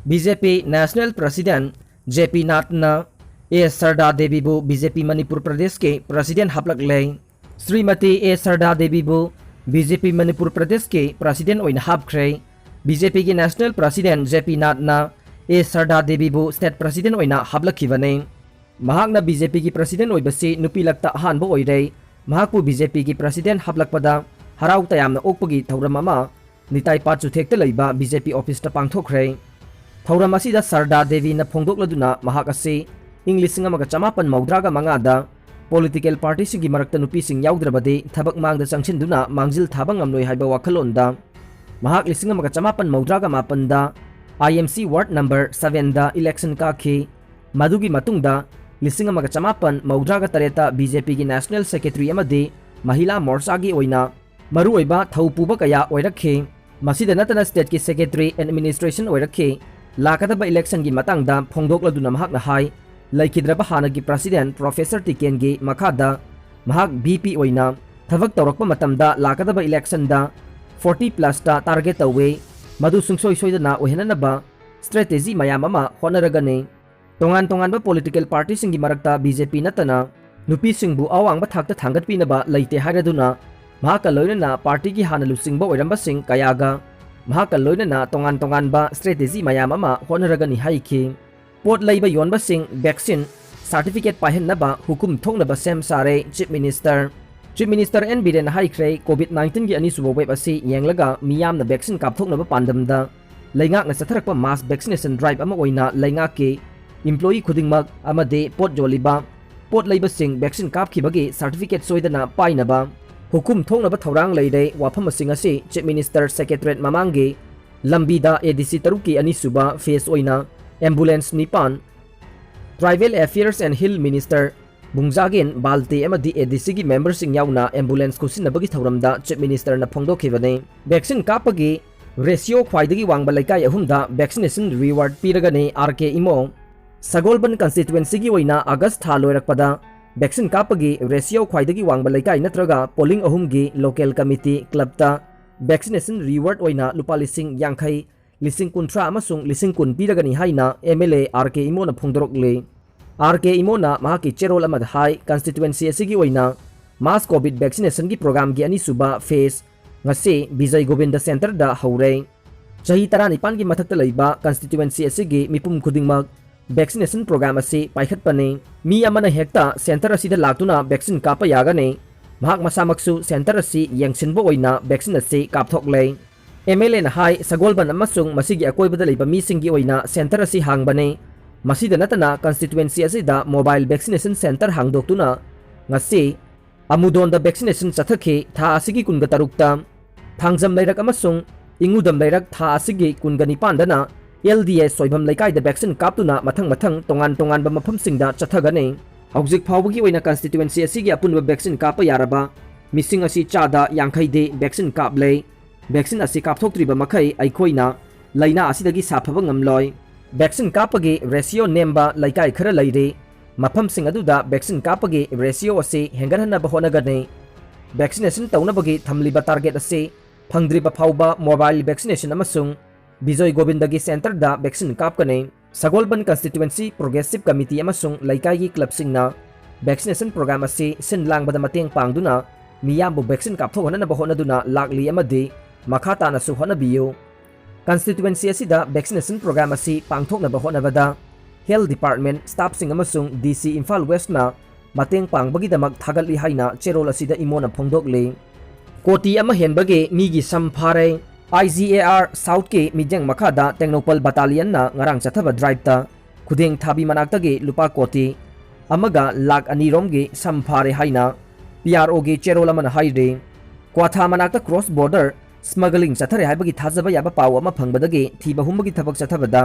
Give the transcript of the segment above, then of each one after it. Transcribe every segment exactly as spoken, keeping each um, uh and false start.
BJP National President JP Nadda ꯅ A Sharda Devi ꯕꯨ BJP Manipur ꯄ꯭ꯔꯗꯦꯁꯀꯤ President ꯍꯥꯞꯂꯛꯂꯦ꯫ Shrimati A Sharda Devi ꯕꯨ BJP Manipur ꯄ꯭ꯔꯗꯦꯁꯀꯤ President ꯑꯣꯏꯅ ꯍꯥꯞꯈ꯭ꯔꯦ꯫ BJP ꯒꯤ National President JP Nadda ꯅ A Sharda Devi ꯕꯨ State President ꯑꯣꯏꯅ ꯍꯥꯞꯂꯛꯈꯤꯕꯅꯤ꯫ ꯃꯍꯥꯛꯅ BJP ꯒꯤ President ꯑꯣꯏꯕꯁꯤ ꯅꯨꯄꯤ ꯂꯛꯇ ꯑꯍꯥꯟꯕ ꯑꯣꯏꯔꯦ꯫ ꯃꯍꯥꯛꯄꯨ BJP ꯒꯤ President ꯍꯥꯞꯂꯛꯄꯗ ꯍꯔꯥꯎ ꯇꯌꯥꯝꯅ ꯑꯣꯛꯄꯒꯤ ꯊꯧꯔꯝ ꯑꯃ ꯅꯤꯇꯥꯏ ꯄꯥꯠ ꯆꯨꯊꯦꯛꯇ ꯂꯩꯕ BJP office ꯇ ꯄꯥꯡꯊꯣꯛꯈ꯭ꯔꯦ꯫ ꯊꯧꯔꯝ ꯑꯁꯤꯗ ꯁꯔꯗꯥ ꯗꯦꯕꯤꯅ ꯐꯣꯡꯗꯣꯛꯂꯗꯨꯅ ꯃꯍꯥꯛ ꯑꯁꯤ ꯏꯪ ꯂꯤꯁꯤꯡ ꯑꯃꯒ ꯆꯃꯥꯄꯟ ꯃꯧꯗ꯭ꯔꯥꯒ ꯃꯉꯥꯗ political party ꯁꯤꯡꯒꯤ ꯃꯔꯛꯇ ꯅꯨꯄꯤꯁꯤꯡ ꯌꯥꯎꯗ꯭ꯔꯕꯗꯤ ꯊꯕꯛ ꯃꯥꯡꯗ ꯆꯪꯁꯤꯟꯗꯨꯅ ꯃꯥꯡꯖꯤꯜ ꯊꯥꯕ ꯉꯝꯂꯣꯏ ꯍꯥꯏꯕ ꯋꯥꯈꯜꯂꯣꯟꯗ ꯃꯍꯥꯛ ꯂꯤꯁꯤꯡ ꯑꯃꯒ ꯆꯃꯥꯄꯟ ꯃꯧꯗ꯭ꯔꯥꯒ ꯃꯥꯄꯟꯗ IMC ward number seven ꯗ election ꯀꯥꯈꯤ꯫ ꯃꯗꯨꯒꯤ ꯃꯇꯨꯡꯗ ꯂꯤꯁꯤꯡ ꯑꯃꯒ ꯆꯃꯥꯄꯟ ꯃꯧꯗ꯭ꯔꯥꯒ ꯇꯔꯦꯠꯇ BJP ꯒꯤ National Secretary ꯑꯃꯗꯤ ꯃꯍꯤꯂꯥ ꯃꯣꯔꯆꯥꯒꯤ ꯑꯣꯏꯅ ꯃꯔꯨꯑꯣꯏꯕ ꯊꯧ ꯄꯨꯕ ꯀꯌꯥ ꯑꯣꯏꯔꯛꯈꯤ꯫ ꯃꯁꯤꯗ ꯅꯠꯇꯅ state ꯀꯤ Secretary Administration ꯑꯣꯏꯔꯛꯈꯤ꯫ ꯂꯥꯛꯀꯗꯕ election ꯒꯤ ꯃꯇꯥꯡꯗ ꯐꯣꯡꯗꯣꯛꯂꯗꯨꯅ ꯃꯍꯥꯛꯅ ꯍꯥꯏ, ꯂꯩꯈꯤꯗ꯭ꯔꯕ ꯍꯥꯟꯅꯒꯤ President Professor ꯇꯤꯀꯦꯟꯒꯤ ꯃꯈꯥꯗ ꯃꯍꯥꯛ VP ꯑꯣꯏꯅ ꯊꯕꯛ ꯇꯧꯔꯛꯄ ꯃꯇꯝꯗ ꯂꯥꯛꯀꯗꯕ election ꯗ forty plus ꯇ target ꯇꯧꯏ꯫ ꯃꯗꯨ ꯁꯨꯡꯁꯣꯏ ꯁꯣꯏꯗꯅ ꯑꯣꯏꯍꯟꯅꯅꯕ strategy ꯃꯌꯥꯝ ꯑꯃ ꯍꯣꯠꯅꯔꯒꯅꯤ꯫ ꯇꯣꯉꯥꯟ ꯇꯣꯉꯥꯟꯕ political party ꯁꯤꯡꯒꯤ ꯃꯔꯛꯇ BJP ꯅꯠꯇꯅ ꯅꯨꯄꯤꯁꯤꯡꯕꯨ ꯑꯋꯥꯡꯕ ꯊꯥꯛꯇ ꯊꯥꯡꯒꯠꯄꯤꯅꯕ ꯂꯩꯇꯦ ꯍꯥꯏꯔꯗꯨꯅ ꯃꯍꯥꯛꯀ ꯂꯣꯏꯅꯅ party ꯒꯤ ꯍꯥꯟꯅ ꯂꯨꯆꯤꯡꯕ ꯑꯣꯏꯔꯝꯕꯁꯤꯡ ꯀꯌꯥꯒ ꯃꯍꯥꯛꯀ ꯂꯣꯏꯅꯅ ꯇꯣꯉꯥꯟ ꯇꯣꯉꯥꯟꯕ strategy ꯃꯌꯥꯝ ꯑꯃ ꯍꯣꯠꯅꯔꯒꯅꯤ ꯍꯥꯏꯈꯤ꯫ ꯄꯣꯠ ꯂꯩꯕ ꯌꯣꯟꯕꯁꯤꯡ vaccine certificate ꯄꯥꯏꯍꯟꯅꯕ ꯍꯨꯀꯨꯝ ꯊꯣꯛꯅꯕ ꯁꯦꯝ ꯁꯥꯔꯦ꯫ Chief Minister, Chief Minister N ꯕꯤꯔꯦꯟꯅ ꯍꯥꯏꯈ꯭ꯔꯦ, COVID nineteen ꯒꯤ ꯑꯅꯤꯁꯨꯕ wave ꯑꯁꯤ ꯌꯦꯡꯂꯒ ꯃꯤꯌꯥꯝꯅ vaccine ꯀꯥꯞꯊꯣꯛꯅꯕ ꯄꯥꯟꯗꯝꯗ ꯂꯩꯉꯥꯛꯅ ꯆꯠꯊꯔꯛꯄ mass vaccination drive ꯑꯃ ꯑꯣꯏꯅ ꯂꯩꯉꯥꯛꯀꯤ employee ꯈꯨꯗꯤꯡꯃꯛ ꯑꯃꯗꯤ ꯄꯣꯠ ꯌꯣꯜꯂꯤꯕ, ꯄꯣꯠ ꯂꯩꯕꯁꯤꯡ vaccine ꯀꯥꯞꯈꯤꯕꯒꯤ certificate ꯁꯣꯏꯗꯅ ꯄꯥꯏꯅꯕ ꯍꯨꯀꯨꯝ ꯊꯣꯛꯅꯕ ꯊꯧꯔꯥꯡ ꯂꯩꯔꯦ꯫ ꯋꯥꯐꯝꯁꯤꯡ ꯑꯁꯤ Chief Minister Secretariat ꯃꯃꯥꯡꯒꯤ ꯂꯝꯕꯤꯗ ADC ꯇꯔꯨꯛꯀꯤ ꯑꯅꯤꯁꯨꯕ phase ꯑꯣꯏꯅ ambulance ꯅꯤꯄꯥꯟ, Tribal Affairs and Hill Minister ꯕꯨꯡꯖꯥꯒꯦꯟ Valte ꯑꯃꯗꯤ ADC ꯒꯤ member ꯁꯤꯡ ꯌꯥꯎꯅ ambulance ꯈꯨꯠꯁꯤꯟꯅꯕꯒꯤ ꯊꯧꯔꯝꯗ Chief Minister ꯅ ꯐꯣꯡꯗꯣꯛꯈꯤꯕꯅꯤ꯫ Vaccine ꯀꯥꯞꯄꯒꯤ ratio ꯈ꯭ꯋꯥꯏꯗꯒꯤ ꯋꯥꯡꯕ ꯂꯩꯀꯥꯏ ꯑꯍꯨꯝꯗ vaccination reward ꯄꯤꯔꯒꯅꯤ꯫ RK ꯏꯃꯣ, ꯁꯒꯣꯜꯕꯟ constituency ꯒꯤ ꯑꯣꯏꯅ August ꯊꯥ ꯂꯣꯏꯔꯛꯄꯗ vaccine ꯀꯥꯞꯄꯒꯤ ratio ꯈ꯭ꯋꯥꯏꯗꯒꯤ ꯋꯥꯡꯕ ꯂꯩꯀꯥꯏ ꯅꯠꯇ꯭ꯔꯒ polling ꯑꯍꯨꯝꯒꯤ local committee club ꯇ vaccination reward ꯑꯣꯏꯅ ꯂꯨꯄꯥ ꯂꯤꯁꯤꯡ ꯌꯥꯡꯈꯩ ꯂꯤꯁꯤꯡ ꯀꯨꯟꯊ꯭ꯔꯥ ꯑꯃꯁꯨꯡ ꯂꯤꯁꯤꯡ ꯀꯨꯟ ꯄꯤꯔꯒꯅꯤ ꯍꯥꯏꯅ M L A R K ꯏꯃꯣꯅ ꯐꯣꯡꯗꯣꯔꯛꯂꯤ꯫ ꯑꯥꯔ ꯀꯦ ꯏꯃꯣꯅ ꯃꯍꯥꯛꯀꯤ ꯆꯦꯔꯣꯜ ꯑꯃꯗ ꯍꯥꯏ, ꯀꯟꯁꯇꯤꯇ꯭ꯋꯦꯟꯁꯤ ꯑꯁꯤꯒꯤ ꯑꯣꯏꯅ ꯃꯥꯁ ꯀꯣꯚꯤꯗ ꯚꯦꯛꯁꯤꯅꯦꯁꯟꯒꯤ ꯄ꯭ꯔꯣꯒ꯭ꯔꯥꯝꯒꯤ ꯑꯅꯤꯁꯨꯕ ꯐꯦꯖ ꯉꯁꯤ ꯕꯤꯖꯌ ꯒꯣꯕꯤꯟꯗ ꯁꯦꯟꯇꯔꯗ ꯍꯧꯔꯦ꯫ ꯆꯍꯤ ꯇꯔꯥꯅꯤꯄꯥꯟꯒꯤ ꯃꯊꯛꯇ ꯂꯩꯕ ꯀꯟꯁꯇꯤꯇ꯭ꯋꯦꯟꯁꯤ ꯑꯁꯤꯒꯤ ꯃꯤꯄꯨꯝ ꯈꯨꯗꯤꯡꯃꯛ ꯚꯦꯛꯁꯤꯅꯦꯁꯟ ꯄ꯭ꯔꯣꯒ꯭ꯔꯥꯝ ꯑꯁꯤ ꯄꯥꯏꯈꯠꯄꯅꯤ꯫ ꯃꯤ ꯑꯃꯅ ꯍꯦꯛꯇ ꯁꯦꯟꯇꯔ ꯑꯁꯤꯗ ꯂꯥꯛꯇꯨꯅ ꯚꯦꯛꯁꯤꯟ ꯀꯥꯞꯄ ꯌꯥꯒꯅꯤ꯫ ꯃꯍꯥꯛ ꯃꯁꯥꯃꯛꯁꯨ ꯁꯦꯟꯇꯔ ꯑꯁꯤ ꯌꯦꯡꯁꯤꯟꯕ ꯑꯣꯏꯅ ꯚꯦꯛꯁꯤꯟ ꯑꯁꯤ ꯀꯥꯞꯊꯣꯛꯂꯦ꯫ ꯑꯦꯝ ꯑꯦꯜ ꯑꯦꯅ ꯍꯥꯏ, ꯁꯒꯣꯜꯕꯟ ꯑꯃꯁꯨꯡ ꯃꯁꯤꯒꯤ ꯑꯀꯣꯏꯕꯗ ꯂꯩꯕ ꯃꯤꯁꯤꯡꯒꯤ ꯑꯣꯏꯅ ꯁꯦꯟꯇꯔ ꯑꯁꯤ ꯍꯥꯡꯕꯅꯤ꯫ ꯃꯁꯤꯗ ꯅꯠꯇꯅ ꯀꯟꯁꯇꯤꯇ꯭ꯋꯦꯟꯁꯤ ꯑꯁꯤꯗ ꯃꯣꯕꯥꯏꯜ ꯚꯦꯛꯁꯤꯅꯦꯁꯟ ꯁꯦꯟꯇꯔ ꯍꯥꯡꯗꯣꯛꯇꯨꯅ ꯉꯁꯤ ꯑꯃꯨꯗꯣꯟꯗ ꯚꯦꯛꯁꯤꯅꯦꯁꯟ ꯆꯠꯊꯈꯤ꯫ ꯊꯥ ꯑꯁꯤꯒꯤ ꯀꯨꯟꯒ ꯇꯔꯨꯛꯇ ꯊꯥꯡꯖꯝ ꯂꯩꯔꯛ ꯑꯃꯁꯨꯡ ꯏꯉꯨꯗꯝ ꯂꯩꯔꯛ, ꯊꯥ ꯑꯁꯤꯒꯤ ꯀꯨꯟꯒ ꯅꯤꯄꯥꯟꯗꯅ ꯑꯦꯜ ꯗꯤ ꯑꯦꯁ ꯁꯣꯏꯕꯝ ꯂꯩꯀꯥꯏꯗ ꯚꯦꯛꯁꯤꯟ ꯀꯥꯞꯇꯨꯅ ꯃꯊꯪ ꯃꯊꯪ ꯇꯣꯉꯥꯟ ꯇꯣꯉꯥꯟꯕ ꯃꯐꯝꯁꯤꯡꯗ ꯆꯠꯊꯒꯅꯤ꯫ ꯍꯧꯖꯤꯛ ꯐꯥꯎꯕꯒꯤ ꯑꯣꯏꯅ ꯀꯟꯁꯇꯤꯇ꯭ꯋꯦꯟꯁꯤ ꯑꯁꯤꯒꯤ ꯑꯄꯨꯟꯕ ꯚꯦꯛꯁꯤꯟ ꯀꯥꯞꯄ ꯌꯥꯔꯕ ꯃꯤꯁꯤꯡ ꯑꯁꯤ ꯆꯥꯗ ꯌꯥꯡꯈꯩꯗꯤ ꯚꯦꯛꯁꯤꯟ ꯀꯥꯞꯂꯦ꯫ ꯚꯦꯛꯁꯤꯟ ꯑꯁꯤ ꯀꯥꯞꯊꯣꯛꯇ꯭ꯔꯤꯕ ꯃꯈꯩ ꯑꯩꯈꯣꯏꯅ ꯂꯥꯏꯅꯥ ꯑꯁꯤꯗꯒꯤ ꯁꯥꯐꯕ ꯉꯝꯂꯣꯏ꯫ ꯚꯦꯛꯁꯤꯟ ꯀꯥꯞꯄꯒꯤ ꯔꯦꯁꯤꯌꯣ ꯅꯦꯝꯕ ꯂꯩꯀꯥꯏ ꯈꯔ ꯂꯩꯔꯤ꯫ ꯃꯐꯝꯁꯤꯡ ꯑꯗꯨꯗ ꯚꯦꯛꯁꯤꯟ ꯀꯥꯞꯄꯒꯤ ꯔꯦꯁꯤꯌꯣ ꯑꯁꯤ ꯍꯦꯟꯒꯠꯍꯟꯅꯕ ꯍꯣꯠꯅꯒꯅꯤ꯫ ꯚꯦꯛꯁꯤꯅꯦꯁꯟ ꯇꯧꯅꯕꯒꯤ ꯊꯝꯂꯤꯕ ꯇꯥꯔꯒꯦꯠ ꯑꯁꯤ ꯐꯪꯗ꯭ꯔꯤꯕ ꯐꯥꯎꯕ ꯃꯣꯕꯥꯏꯜ ꯚꯦꯛꯁꯤꯅꯦꯁꯟ ꯑꯃꯁꯨꯡ ꯕꯤꯖꯣꯏ ꯒꯣꯕꯤꯟꯗꯒꯤ ꯁꯦꯟꯇꯔꯗ ꯚꯦꯛꯁꯤꯟ ꯀꯥꯞꯀꯅꯤ꯫ ꯁꯒꯣꯜꯕꯟ ꯀꯟꯁꯇꯤꯇ꯭ꯋꯦꯟꯁꯤ ꯄ꯭ꯔꯣꯒ꯭ꯔꯦꯁꯤꯞ ꯀꯃꯤꯇꯤ ꯑꯃꯁꯨꯡ ꯂꯩꯀꯥꯏꯒꯤ ꯀ꯭ꯂꯕꯁꯤꯡꯅ ꯚꯦꯛꯁꯤꯅꯦꯁꯟ ꯄ꯭ꯔꯣꯒ꯭ꯔꯥꯝ ꯑꯁꯤ ꯁꯤꯟ ꯂꯥꯡꯕꯗ ꯃꯇꯦꯡ ꯄꯥꯡꯗꯨꯅ ꯃꯤꯌꯥꯝꯕꯨ ꯚꯦꯛꯁꯤꯟ ꯀꯥꯞꯊꯣꯛꯍꯟꯅꯕ ꯍꯣꯠꯅꯗꯨꯅ ꯂꯥꯛꯂꯤ ꯑꯃꯗꯤ ꯃꯈꯥ ꯇꯥꯅꯁꯨ ꯍꯣꯠꯅꯕꯤꯌꯨ꯫ ꯀꯟꯁꯇꯤꯇ꯭ꯋꯦꯟꯁꯤ ꯑꯁꯤꯗ ꯚꯦꯛꯁꯤꯅꯦꯁꯟ ꯄ꯭ꯔꯣꯒ꯭ꯔꯥꯝ ꯑꯁꯤ ꯄꯥꯡꯊꯣꯛꯅꯕ ꯍꯣꯠꯅꯕꯗ ꯍꯦꯜꯊ ꯗꯤꯄꯥꯔꯠꯃꯦꯟ ꯁ꯭ꯇꯥꯐꯁꯤꯡ ꯑꯃꯁꯨꯡ ꯗꯤ ꯁꯤ ꯏꯝꯐꯥꯜ ꯋꯦꯁꯅ ꯃꯇꯦꯡ ꯄꯥꯡꯕꯒꯤꯗꯃꯛ ꯊꯥꯒꯠꯂꯤ ꯍꯥꯏꯅ ꯆꯦꯔꯣꯜ ꯑꯁꯤꯗ ꯏꯃꯣꯅ ꯐꯣꯡꯗꯣꯛꯂꯤ꯫ ꯀꯣꯇꯤ ꯑꯃ ꯍꯦꯟꯕꯒꯤ ꯃꯤꯒꯤ ꯁꯝ ꯐꯥꯔꯦ꯫ ꯑꯥꯏ ꯖꯤ ꯑꯦ ꯑꯥꯔ ꯁꯥꯎꯠꯀꯤ ꯃꯤꯠꯌꯦꯡ ꯃꯈꯥꯗ ꯇꯦꯡꯅꯧꯄꯜ ꯕꯇꯥꯂꯤꯌꯟꯅ ꯉꯔꯥꯡ ꯆꯠꯊꯕ ꯗ꯭ꯔꯥꯏꯚꯇ ꯈꯨꯗꯦꯡ ꯊꯥꯕꯤ ꯃꯅꯥꯛꯇꯒꯤ ꯂꯨꯄꯥ ꯀꯣꯇꯤ ꯑꯃꯒ ꯂꯥꯈ ꯑꯅꯤ ꯔꯣꯝꯒꯤ ꯁꯝ ꯐꯥꯔꯦ ꯍꯥꯏꯅ ꯄꯤ ꯑꯥꯔ ꯑꯣꯒꯤ ꯆꯦꯔꯣꯜ ꯑꯃꯅ ꯍꯥꯏꯔꯤ꯫ ꯀ꯭ꯋꯥꯊꯥ ꯃꯅꯥꯛꯇ ꯀ꯭ꯔꯣꯁ ꯕꯣꯔꯗꯔ ꯁ꯭ꯃꯒꯂꯤꯡ ꯆꯠꯊꯔꯦ ꯍꯥꯏꯕꯒꯤ ꯊꯥꯖꯕ ꯌꯥꯕ ꯄꯥꯎ ꯑꯃ ꯐꯪꯕꯗꯒꯤ ꯊꯤꯕ ꯍꯨꯝꯕꯒꯤ ꯊꯕꯛ ꯆꯠꯊꯕꯗ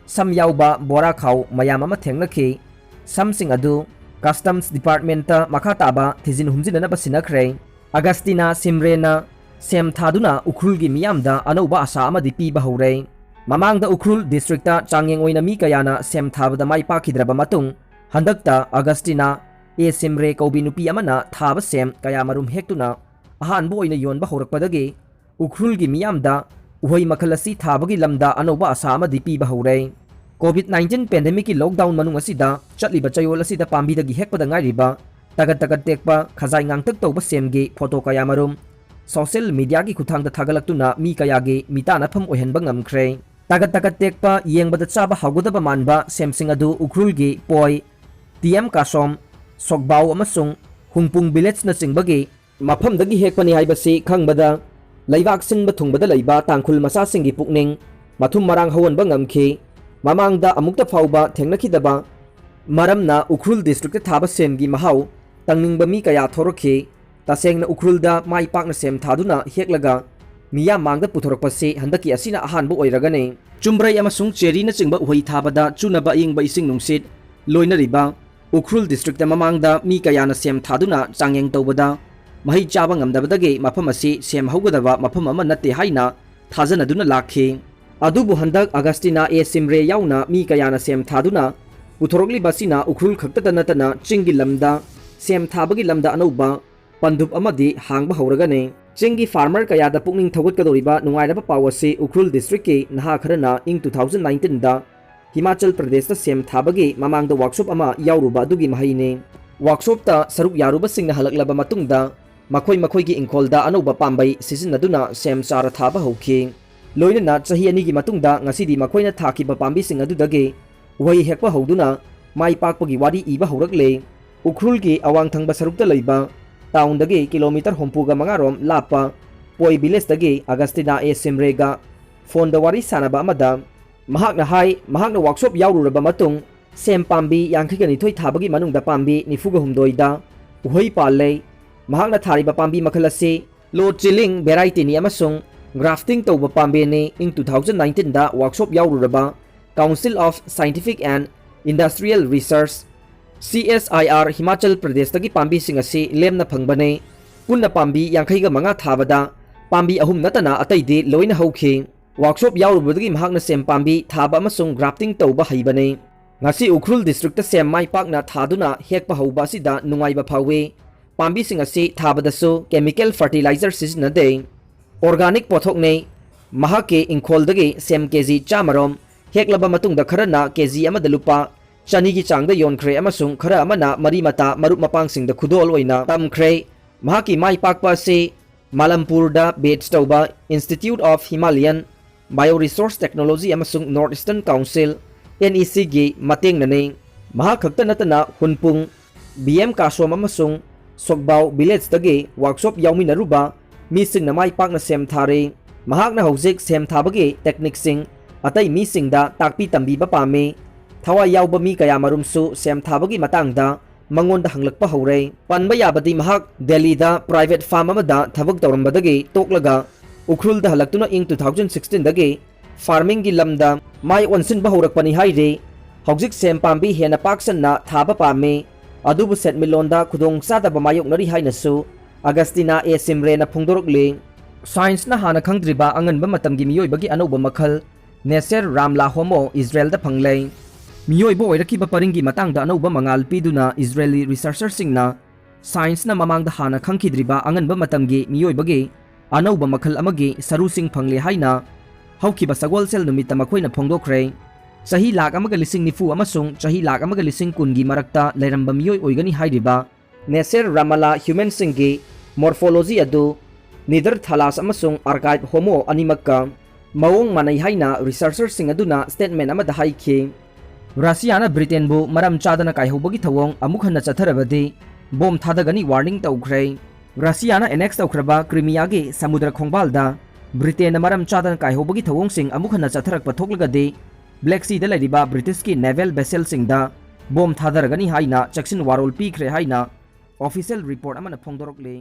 ꯁꯝ ꯌꯥꯎꯕ ꯕꯣꯔꯥ ꯈꯥꯎ ꯃꯌꯥꯝ ꯑꯃ ꯊꯦꯡꯅꯈꯤ꯫ ꯁꯝꯁꯤꯡ ꯑꯗꯨ ꯀꯁꯇꯝꯁ ꯗꯤꯄꯥꯔꯠꯃꯦꯟꯠꯇ ꯃꯈꯥ ꯇꯥꯕ ꯊꯤꯖꯤꯟ ꯍꯨꯝꯖꯤꯟꯅꯅꯕ ꯁꯤꯟꯅꯈ꯭ꯔꯦ꯫ ꯑꯒꯁꯇꯤꯅꯥ ꯁꯤꯝꯔꯦꯅ ꯁꯦꯝ ꯊꯥꯗꯨꯅ ꯎꯈ꯭ꯔꯨꯜꯒꯤ ꯃꯤꯌꯥꯝꯗ ꯑꯅꯧꯕ ꯑꯁꯥ ꯑꯃꯗꯤ ꯄꯤꯕ ꯍꯧꯔꯦ꯫ ꯃꯃꯥꯡꯗ ꯎꯈ꯭ꯔꯨꯜ ꯗꯤꯁꯇ꯭ꯔꯤꯛꯇ ꯆꯥꯡꯌꯦꯡ ꯑꯣꯏꯅ ꯃꯤ ꯀꯌꯥꯅ ꯁꯦꯝ ꯊꯥꯕꯗ ꯃꯥꯏ ꯄꯥꯛꯈꯤꯗ꯭ꯔꯕ ꯃꯇꯨꯡ, ꯍꯟꯗꯛꯇ ꯑꯒꯁꯇꯤꯅꯥ ꯑꯦ ꯁꯤꯝꯔꯦ ꯀꯧꯕꯤ ꯅꯨꯄꯤ ꯑꯃꯅ ꯊꯥꯕ ꯁꯦꯝ ꯀꯌꯥꯃꯔꯨꯝ ꯍꯦꯛꯇꯨꯅ ꯑꯍꯥꯟꯕ ꯑꯣꯏꯅ ꯌꯣꯟꯕ ꯍꯧꯔꯛꯄꯗꯒꯤ ꯎꯈ꯭ꯔꯨꯜꯒꯤ ꯃꯤꯌꯥꯝꯗ ꯎꯍꯩ ꯃꯈꯜ ꯑꯁꯤ ꯊꯥꯕꯒꯤ ꯂꯝꯗ ꯑꯅꯧꯕ ꯑꯁꯥ ꯑꯃꯗꯤ ꯄꯤꯕ ꯍꯧꯔꯦ꯫ ꯀꯣꯚꯤꯗ ꯅꯥꯏꯟꯇꯤꯟ ꯄꯦꯟꯗꯦꯃꯤꯛꯀꯤ ꯂꯣꯛꯗꯥꯎꯟ ꯃꯅꯨꯡ ꯑꯁꯤꯗ ꯆꯠꯂꯤꯕ ꯆꯌꯣꯜ ꯑꯁꯤꯗ ꯄꯥꯝꯕꯤꯗꯒꯤ ꯍꯦꯛꯄꯗ ꯉꯥꯏꯔꯤꯕ ꯇꯒꯠ ꯇꯒꯠ ꯇꯦꯛꯄ ꯈꯖꯥꯏ ꯉꯥꯡꯇꯛ ꯇꯧꯕ ꯁꯦꯝꯒꯤ ꯐꯣꯇꯣ ꯀꯌꯥꯃꯔꯨꯝ ꯁꯣꯁꯤꯌꯦꯜ ꯃꯤꯗꯤꯌꯥꯒꯤ ꯈꯨꯠꯊꯥꯡꯗ ꯊꯥꯒꯠꯂꯛꯇꯨꯅ ꯃꯤ ꯀꯌꯥꯒꯤ ꯃꯤꯇꯥꯅꯐꯝ ꯑꯣꯏꯍꯟꯕ ꯉꯝꯈ꯭ꯔꯦ꯫ ꯇꯒꯠ ꯇꯒꯠ ꯇꯦꯛꯄ, ꯌꯦꯡꯕꯗ ꯆꯥꯕ ꯍꯥꯎꯒꯗꯕ ꯃꯥꯟꯕ ꯁꯦꯝꯁꯤꯡ ꯑꯗꯨ ꯎꯈ꯭ꯔꯨꯜꯒꯤ ꯄꯣꯏ, ꯇꯤ ꯑꯦꯝ ꯀꯥꯁꯣꯝ, ꯁꯣꯛꯕꯥꯎ ꯑꯃꯁꯨꯡ ꯍꯨꯡꯄꯨꯡ ꯚꯤꯂꯦꯖꯅꯆꯤꯡꯕꯒꯤ ꯃꯐꯝꯗꯒꯤ ꯍꯦꯛꯄꯅꯤ ꯍꯥꯏꯕꯁꯤ ꯈꯪꯕꯗ ꯂꯩꯕꯥꯛ ꯁꯤꯟꯕ ꯊꯨꯡꯕꯗ ꯂꯩꯕ ꯇꯥꯡꯈꯨꯜ ꯃꯆꯥꯁꯤꯡꯒꯤ ꯄꯨꯛꯅꯤꯡ ꯃꯊꯨꯝ ꯃꯔꯥꯡ ꯍꯧꯍꯟꯕ ꯉꯝꯈꯤ꯫ ꯃꯃꯥꯡꯗ ꯑꯃꯨꯛꯇ ꯐꯥꯎꯕ ꯊꯦꯡꯅꯈꯤꯗꯕ ꯃꯔꯝꯅ ꯎꯈ꯭ꯔꯨꯜ ꯗꯤꯁꯇ꯭ꯔꯤꯛꯇ ꯊꯥꯕ ꯁꯦꯝꯒꯤ ꯃꯍꯥꯎ ꯇꯪꯅꯤꯡꯕ ꯃꯤ ꯀꯌꯥ ꯊꯣꯔꯛꯈꯤ꯫ ꯇꯁꯦꯡꯅ ꯎꯈ꯭ꯔꯨꯜꯗ ꯃꯥꯏ ꯄꯥꯛꯅ ꯁꯦꯝ ꯊꯥꯗꯨꯅ ꯍꯦꯛꯂꯒ ꯃꯤꯌꯥꯝ ꯃꯥꯡꯗ ꯄꯨꯊꯣꯔꯛꯄꯁꯤ ꯍꯟꯗꯛꯀꯤ ꯑꯁꯤꯅ ꯑꯍꯥꯟꯕ ꯑꯣꯏꯔꯒꯅꯤ꯫ ꯆꯨꯝꯕ꯭ꯔꯩ ꯑꯃꯁꯨꯡ ꯆꯦꯔꯤꯅꯆꯤꯡꯕ ꯎꯍꯩ ꯊꯥꯕꯗ ꯆꯨꯅꯕ ꯑꯏꯪꯕ ꯏꯁꯤꯡ ꯅꯨꯡꯁꯤꯠ ꯂꯣꯏꯅꯔꯤꯕ ꯎꯈ꯭ꯔꯨꯜ ꯗꯤꯁꯇ꯭ꯔꯤꯛꯇ ꯃꯃꯥꯡꯗ ꯃꯤ ꯀꯌꯥꯅ ꯁꯦꯝ ꯊꯥꯗꯨꯅ ꯆꯥꯡꯌꯦꯡ ꯇꯧꯕꯗ ꯃꯍꯩ ꯆꯥꯕ ꯉꯝꯗꯕꯗꯒꯤ ꯃꯐꯝ ꯑꯁꯤ ꯁꯦꯝ ꯍꯧꯒꯗꯕ ꯃꯐꯝ ꯑꯃ ꯅꯠꯇꯦ ꯍꯥꯏꯅ ꯊꯥꯖꯅꯗꯨꯅ ꯂꯥꯛꯈꯤ꯫ ꯑꯗꯨꯕꯨ ꯍꯟꯗꯛ ꯑꯒꯁꯇꯤꯅꯥ ꯑꯦ ꯁꯤꯝꯔꯦ ꯌꯥꯎꯅ ꯃꯤ ꯀꯌꯥꯅ ꯁꯦꯝ ꯊꯥꯗꯨꯅ ꯄꯨꯊꯣꯔꯛꯂꯤꯕ ꯑꯁꯤꯅ ꯎꯈ꯭ꯔꯨꯜ ꯈꯛꯇꯗ ꯅꯠꯇꯅ ꯆꯤꯡꯒꯤ ꯂꯝꯗ ꯁꯦꯝ ꯊꯥꯕꯒꯤ ꯂꯝꯗ ꯑꯅꯧꯕ ꯄꯟꯗꯨꯞ ꯑꯃꯗꯤ ꯍꯥꯡꯕ ꯍꯧꯔꯒꯅꯤ꯫ ꯆꯤꯡꯒꯤ ꯐꯥꯔꯃꯔ ꯀꯌꯥꯗ ꯄꯨꯛꯅꯤꯡ ꯊꯧꯒꯠꯀꯗꯧꯔꯤꯕ ꯅꯨꯡꯉꯥꯏꯔꯕ ꯄꯥꯎ ꯑꯁꯤ ꯎꯈ꯭ꯔꯨꯜ ꯗꯤꯁꯇ꯭ꯔꯤꯛꯀꯤ ꯅꯍꯥ ꯈꯔꯅ ꯏꯪ ꯇꯨ ꯊꯥꯎꯖꯟ ꯅꯥꯏꯟꯇꯤꯟꯗ ꯍꯤꯃꯥꯆꯜ ꯄ꯭ꯔꯗꯦꯁꯇ ꯁꯦꯝ ꯊꯥꯕꯒꯤ ꯃꯃꯥꯡꯗ ꯋꯥꯛꯁꯣꯞ ꯑꯃ ꯌꯥꯎꯔꯨꯕ ꯑꯗꯨꯒꯤ ꯃꯍꯩꯅꯤ꯫ ꯋꯥꯛꯁꯣꯞꯇ ꯁꯔꯨꯛ ꯌꯥꯔꯨꯕꯁꯤꯡꯅ ꯍꯜꯂꯛꯂꯕ ꯃꯇꯨꯡꯗ ꯃꯈꯣꯏ ꯃꯈꯣꯏꯒꯤ ꯏꯪꯈꯣꯜꯗ ꯑꯅꯧꯕ ꯄꯥꯝꯕꯩ ꯁꯤꯖꯤꯟꯅꯗꯨꯅ ꯁꯦꯝ ꯆꯥꯔ ꯊꯥꯕ ꯍꯧꯈꯤ꯫ ꯂꯣꯏꯅꯅ ꯆꯍꯤ ꯑꯅꯤꯒꯤ ꯃꯇꯨꯡꯗ ꯉꯁꯤꯗꯤ ꯃꯈꯣꯏꯅ ꯊꯥꯈꯤꯕ ꯄꯥꯝꯕꯤꯁꯤꯡ ꯑꯗꯨꯗꯒꯤ ꯎꯍꯩ ꯍꯦꯛꯄ ꯍꯧꯗꯨꯅ ꯃꯥꯏ ꯄꯥꯛꯄꯒꯤ ꯋꯥꯔꯤ ꯏꯕ ꯍꯧꯔꯛꯂꯦ꯫ ꯎꯈ꯭ꯔꯨꯜꯒꯤ ꯑꯋꯥꯡ ꯊꯪꯕ ꯁꯔꯨꯛꯇ ꯂꯩꯕ ꯇꯥꯎꯟꯗꯒꯤ ꯀꯤꯂꯣꯃꯤꯇꯔ ꯍꯨꯝꯐꯨꯒ ꯃꯉꯥ ꯔꯣꯝ ꯂꯥꯞꯄ ꯄꯣꯏ ꯚꯤꯂꯦꯖꯇꯒꯤ ꯑꯒꯁꯇꯤꯅꯥ ꯑꯦ ꯁꯤꯝꯔꯦꯒ ꯐꯣꯟꯗ ꯋꯥꯔꯤ ꯁꯥꯟꯅꯕ ꯑꯃꯗ ꯃꯍꯥꯛꯅ ꯍꯥꯏ, ꯃꯍꯥꯛꯅ ꯋꯥꯛꯁꯣꯞ ꯌꯥꯎꯔꯨꯔꯕ ꯃꯇꯨꯡ ꯁꯦꯝ ꯄꯥꯝꯕꯤ ꯌꯥꯡꯈꯩꯒ ꯅꯤꯊꯣꯏ ꯊꯥꯕꯒꯤ ꯃꯅꯨꯡꯗ ꯄꯥꯝꯕꯤ ꯅꯤꯐꯨꯒ ꯍꯨꯝꯗꯣꯏꯗ ꯎꯍꯩ ꯄꯥꯜꯂꯦ꯫ ꯃꯍꯥꯛꯅ ꯊꯥꯔꯤꯕ ꯄꯥꯝꯕꯤ ꯃꯈꯜ ꯑꯁꯤ ꯂꯣ ꯆꯤꯂꯤꯡ ꯚꯦꯔꯥꯏꯇꯤꯅꯤ ꯑꯃꯁꯨꯡ ꯒ꯭ꯔꯥꯐꯇꯤꯡ ꯇꯧꯕ ꯄꯥꯝꯕꯤꯅꯤ꯫ ꯏꯪ ꯇꯨ ꯊꯥꯎꯖꯟ ꯅꯥꯏꯟꯇꯤꯟꯗ ꯋꯥꯛꯁꯣꯞ ꯌꯥꯎꯔꯨꯔꯕ Council of Scientific and Industrial Research, C S I R, Himachal ꯄ꯭ꯔꯗꯦꯁꯇꯒꯤ ꯄꯥꯝꯕꯤꯁꯤꯡ ꯑꯁꯤ ꯂꯦꯝꯅ ꯐꯪꯕꯅꯤ꯫ ꯄꯨꯟꯅ ꯄꯥꯝꯕꯤ ꯌꯥꯡꯈꯩꯒ ꯃꯉꯥ ꯊꯥꯕꯗ ꯄꯥꯝꯕꯤ ꯑꯍꯨꯝ ꯅꯠꯇꯅ ꯑꯇꯩꯗꯤ ꯂꯣꯏꯅ ꯍꯧꯈꯤ꯫ ꯋꯥꯛꯁꯣꯞ ꯌꯥꯎꯔꯨꯕꯗꯒꯤ ꯃꯍꯥꯛꯅ ꯁꯦꯝ ꯄꯥꯝꯕꯤ ꯊꯥꯕ ꯑꯃꯁꯨꯡ ꯒ꯭ꯔꯥꯐꯇꯤꯡ ꯇꯧꯕ ꯍꯩꯕꯅꯤ꯫ ꯉꯁꯤ ꯎꯈ꯭ꯔꯨꯜ ꯗꯤꯁꯇ꯭ꯔꯤꯛꯇ ꯁꯦꯝ ꯃꯥꯏ ꯄꯥꯛꯅ ꯊꯥꯗꯨꯅ ꯍꯦꯛꯄ ꯍꯧꯕ ꯑꯁꯤꯗ ꯅꯨꯡꯉꯥꯏꯕ ꯐꯥꯎꯏ꯫ ꯄꯥꯝꯕꯤꯁꯤꯡ ꯑꯁꯤ ꯊꯥꯕꯗꯁꯨ ꯀꯦꯃꯤꯀꯦꯜ ꯐꯔꯇꯤꯂꯥꯏꯖꯔ ꯁꯤꯖꯤꯟꯅꯗꯦ꯫ ꯑꯣꯔꯒꯥꯅꯤꯛ ꯄꯣꯠꯊꯣꯛꯅꯤ꯫ ꯃꯍꯥꯛꯀꯤ ꯏꯪꯈꯣꯜꯗꯒꯤ ꯁꯦꯝ ꯀꯦꯖꯤ ꯆꯥꯝꯃꯔꯣꯝ ꯍꯦꯛꯂꯕ ꯃꯇꯨꯡꯗ ꯈꯔꯅ ꯀꯦꯖꯤ ꯑꯃꯗ ꯂꯨꯄꯥ ꯆꯅꯤꯒꯤ ꯆꯥꯡꯗ ꯌꯣꯟꯈ꯭ꯔꯦ ꯑꯃꯁꯨꯡ ꯈꯔ ꯑꯃꯅ ꯃꯔꯤ ꯃꯇꯥ ꯃꯔꯨꯞ ꯃꯄꯥꯡꯁꯤꯡꯗ ꯈꯨꯗꯣꯜ ꯑꯣꯏꯅ ꯇꯝꯈ꯭ꯔꯦ꯫ ꯃꯍꯥꯛꯀꯤ ꯃꯥꯏ ꯄꯥꯛꯄ ꯑꯁꯤ ꯃꯥꯂꯝꯄꯨꯔꯗ ꯕꯦꯖ ꯇꯧꯕ Institute of Himalayan Bioresource Technology ꯑꯃꯁꯨꯡ North Eastern Council, N E Cꯒꯤ ꯃꯇꯦꯡꯅꯅꯤ꯫ ꯃꯍꯥꯛ ꯈꯛꯇ ꯅꯠꯇꯅ ꯍꯨꯟꯄꯨꯡ, B M ꯀꯥꯁꯣꯝ ꯑꯃꯁꯨꯡ ꯁꯣꯛꯕꯥꯎ ꯚꯤꯂꯦꯖꯇꯒꯤ ꯋꯥꯔꯛꯁꯣꯞ ꯌꯥꯎꯃꯤꯟꯅꯔꯨꯕ ꯃꯤꯁꯤꯡꯅ ꯃꯥꯏ ꯄꯥꯛꯅ ꯁꯦꯝ ꯊꯥꯔꯤ꯫ ꯃꯍꯥꯛꯅ ꯍꯧꯖꯤꯛ ꯁꯦꯝ ꯊꯥꯕꯒꯤ ꯇꯦꯛꯅꯤꯛꯁꯤꯡ ꯑꯇꯩ ꯃꯤꯁꯤꯡꯗ ꯇꯥꯛꯄꯤ ꯇꯝꯕꯤꯕ ꯄꯥꯝꯃꯤ꯫ ꯊꯋꯥꯏ ꯌꯥꯎꯕ ꯃꯤ ꯀꯌꯥꯃꯔꯨꯝꯁꯨ ꯁꯦꯝ ꯊꯥꯕꯒꯤ ꯃꯇꯥꯡꯗ ꯃꯉꯣꯟꯗ ꯍꯪꯂꯛꯄ ꯍꯧꯔꯦ꯫ ꯄꯟꯕ ꯌꯥꯕꯗꯤ ꯃꯍꯥꯛ ꯗꯦꯜꯂꯤꯗ ꯄ꯭ꯔꯥꯏꯚꯦꯠ ꯐꯥꯔꯝ ꯑꯃꯗ ꯊꯕꯛ ꯇꯧꯔꯝꯕꯗꯒꯤ ꯇꯣꯛꯂꯒ ꯎꯈ꯭ꯔꯨꯜꯗ ꯍꯜꯂꯛꯇꯨꯅ ꯏꯪ two thousand sixteenꯗꯒꯤ ꯐꯥꯔꯃꯤꯡꯒꯤ ꯂꯝꯗ ꯃꯥꯏ ꯑꯣꯟꯁꯤꯟꯕ ꯍꯧꯔꯛꯄꯅꯤ ꯍꯥꯏꯔꯤ꯫ ꯍꯧꯖꯤꯛ ꯁꯦꯝ ꯄꯥꯝꯕꯤ ꯍꯦꯟꯅ ꯄꯥꯛ ꯁꯟꯅ ꯊꯥꯕ ꯄꯥꯝꯃꯤ, ꯑꯗꯨꯕꯨ ꯁꯦꯟꯃꯤꯠꯂꯣꯟꯗ ꯈꯨꯗꯣꯡꯆꯥꯗꯕ ꯃꯥꯌꯣꯛꯅꯔꯤ ꯍꯥꯏꯅꯁꯨ ꯑꯒꯁꯇꯤꯅꯥ ꯑꯦ ꯁꯤꯝꯔꯦꯅ ꯐꯣꯡꯗꯣꯔꯛꯂꯤ꯫ ꯁꯥꯏꯟꯁꯅ ꯍꯥꯟꯅ ꯈꯪꯗ꯭ꯔꯤꯕ ꯑꯉꯟꯕ ꯃꯇꯝꯒꯤ ꯃꯤꯑꯣꯏꯕꯒꯤ ꯑꯅꯧꯕ ꯃꯈꯜ, ꯅꯦꯁꯦꯔ ꯔꯥꯝꯂꯥ ꯍꯣꯃꯣ, ꯏꯖꯔꯦꯜꯗ ꯐꯪꯂꯦ꯫ ꯃꯤꯑꯣꯏꯕ ꯑꯣꯏꯔꯛꯈꯤꯕ ꯄꯔꯤꯡꯒꯤ ꯃꯇꯥꯡꯗ ꯑꯅꯧꯕ ꯃꯉꯥꯜ ꯄꯤꯗꯨꯅ ꯏꯖꯔꯦꯂꯤ ꯔꯤꯁꯔꯆꯔꯁꯤꯡꯅ ꯁꯥꯏꯟꯁꯅ ꯃꯃꯥꯡꯗ ꯍꯥꯟꯅ ꯈꯪꯈꯤꯗ꯭ꯔꯤꯕ ꯑꯉꯟꯕ ꯃꯇꯝꯒꯤ ꯃꯤꯑꯣꯏꯕꯒꯤ ꯑꯅꯧꯕ ꯃꯈꯜ ꯑꯃꯒꯤ ꯁꯔꯨꯁꯤꯡ ꯐꯪꯂꯦ ꯍꯥꯏꯅ ꯍꯧꯈꯤꯕ ꯁꯒꯣꯜꯁꯦꯜ ꯅꯨꯃꯤꯠꯇ ꯃꯈꯣꯏꯅ ꯐꯣꯡꯗꯣꯛꯈ꯭ꯔꯦ꯫ ꯆꯍꯤ ꯂꯥꯈ ꯑꯃꯒ ꯂꯤꯁꯤꯡ ꯅꯤꯐꯨ ꯑꯃꯁꯨꯡ ꯆꯍꯤ ꯂꯥꯈ ꯑꯃꯒ ꯂꯤꯁꯤꯡ ꯀꯨꯟꯒꯤ ꯃꯔꯛꯇ ꯂꯩꯔꯝꯕ ꯃꯤꯑꯣꯏ ꯑꯣꯏꯒꯅꯤ ꯍꯥꯏꯔꯤꯕ ꯅꯦꯁꯦꯔ ꯔꯥꯃꯥꯂꯥ ꯍ꯭ꯌꯨꯃꯦꯟꯁꯤꯡꯒꯤ ꯃꯣꯔꯐꯣꯂꯣꯖꯤ ꯑꯗꯨ ꯅꯤꯗꯔꯊꯥꯂꯥꯁ ꯑꯃꯁꯨꯡ ꯑꯥꯔꯀꯥꯏꯞ ꯍꯣꯃꯣ ꯑꯅꯤꯃꯛꯀ ꯃꯑꯣꯡ ꯃꯥꯟꯅꯩ ꯍꯥꯏꯅ ꯔꯤꯁꯔꯆꯔꯁꯤꯡ ꯑꯗꯨꯅ ꯁ꯭ꯇꯦꯠꯃꯦꯟ ꯑꯃꯗ ꯍꯥꯏꯈꯤ꯫ ꯔꯁꯤꯌꯥꯅ ꯕ꯭ꯔꯤꯇꯦꯟꯕꯨ ꯃꯔꯝ ꯆꯥꯗꯅ ꯀꯥꯏꯍꯧꯕꯒꯤ ꯊꯧꯑꯣꯡ ꯑꯃꯨꯛ ꯍꯟꯅ ꯆꯠꯊꯔꯕꯗꯤ ꯕꯣꯝ ꯊꯥꯗꯒꯅꯤ ꯋꯥꯔꯅꯤꯡ ꯇꯧꯈ꯭ꯔꯦ꯫ ꯔꯁꯤꯌꯥꯅ ꯑꯦꯅꯦꯛꯁ ꯇꯧꯈ꯭ꯔꯕ ꯀ꯭ꯔꯤꯃꯤꯌꯥꯒꯤ ꯁꯃꯨꯗ꯭ꯔ ꯈꯣꯡꯕꯥꯜꯗ ꯕ꯭ꯔꯤꯇꯦꯟꯅ ꯃꯔꯝ ꯆꯥꯗꯅ ꯀꯥꯏꯍꯧꯕꯒꯤ ꯊꯧꯑꯣꯡꯁꯤꯡ ꯑꯃꯨꯛ ꯍꯟꯅ ꯆꯠꯊꯔꯛꯄ ꯊꯣꯛꯂꯒꯗꯤ, ꯕ꯭ꯂꯦꯛ ꯁꯤꯗ ꯂꯩꯔꯤꯕ ꯕ꯭ꯔꯤꯇꯤꯁꯀꯤ ꯅꯦꯚꯦꯜ ꯚꯦꯁꯦꯜꯁꯤꯡꯗ ꯕꯣꯝ ꯊꯥꯗꯔꯒꯅꯤ ꯍꯥꯏꯅ ꯆꯦꯛꯁꯤꯟ ꯋꯥꯔꯣꯜ ꯄꯤꯈ꯭ꯔꯦ ꯍꯥꯏꯅ ꯑꯣꯐꯤꯁꯤꯌꯦꯜ ꯔꯤꯄꯣꯔꯠ ꯑꯃꯅ ꯐꯣꯡꯗꯣꯔꯛꯂꯤ꯫